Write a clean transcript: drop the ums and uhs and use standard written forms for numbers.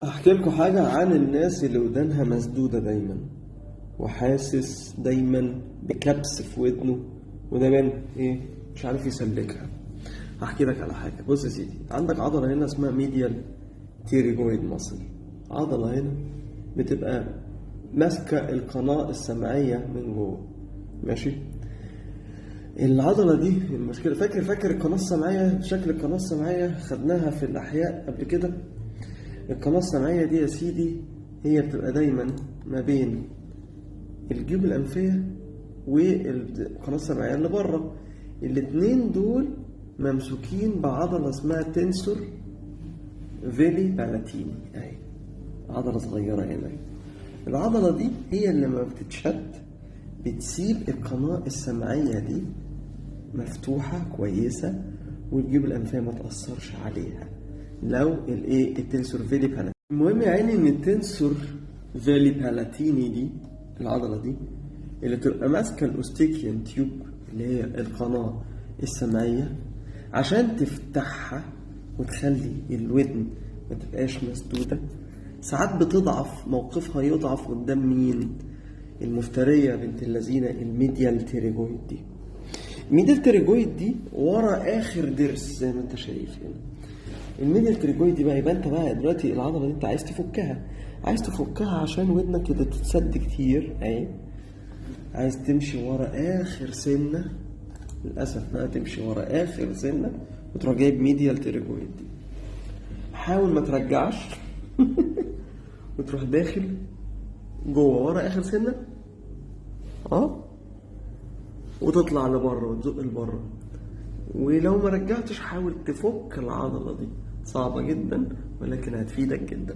احكي لكم حاجة عن الناس اللي ودانها مسدودة دايما وحاسس دايما بكبس في ودنه ودايما ايه مش عارف يسلكها. هحكي لك على حاجة. بص يا سيدي، عندك عضلة هنا اسمها medial pterygoid muscle. عضلة هنا بتبقى ماسكة القناة السمعية من جوه، ماشي؟ العضلة دي المشكلة، فاكر القناة السمعية؟ شكل القناة السمعية خدناها في الأحياء قبل كده. القناة السمعية دي يا سيدي هي بتبقى دايما ما بين الجيوب الأنفية والقناة السمعية اللي بره. الاتنين دول ممسوكين بعضلة اسمها tensor veli palatini، اهي عضلة صغيرة هنا. العضلة دي هي اللي لما بتتشد بتسيب القناة السمعية دي مفتوحة كويسة والجيوب الأنفية ما تأثرش عليها لو الايه ال tensor veli palatini. المهم يا عيني ان ال tensor veli palatini دي العضلة دي اللي تبقى ماسكة ال eustachian tube اللي هي القناة السمعية، عشان تفتحها وتخلي الودن ما تبقاش مسدودة. ساعات بتضعف، موقفها يضعف قدام مين؟ المفترية بنت اللذينة ال medial pterygoid دي. ال medial pterygoid دي ورا آخر ضرس زي ما انت شايف هنا. ال medial pterygoid دي بقى، يبقى انت بقى دلوقتي العضلة دي انت عايز تفكها، عايز تفكها عشان ودنك كده تتسد كتير اهي. عايز تمشي ورا آخر سنة، للأسف بقى تمشي ورا آخر سنة وتروح جايب medial pterygoid دي. حاول ما ترجعش وتروح داخل جوه ورا آخر سنة وتطلع لبره وتزق لبره. ولو ما رجعتش حاول تفك العضلة دي، صعبة جدا ولكن هتفيدك جدا.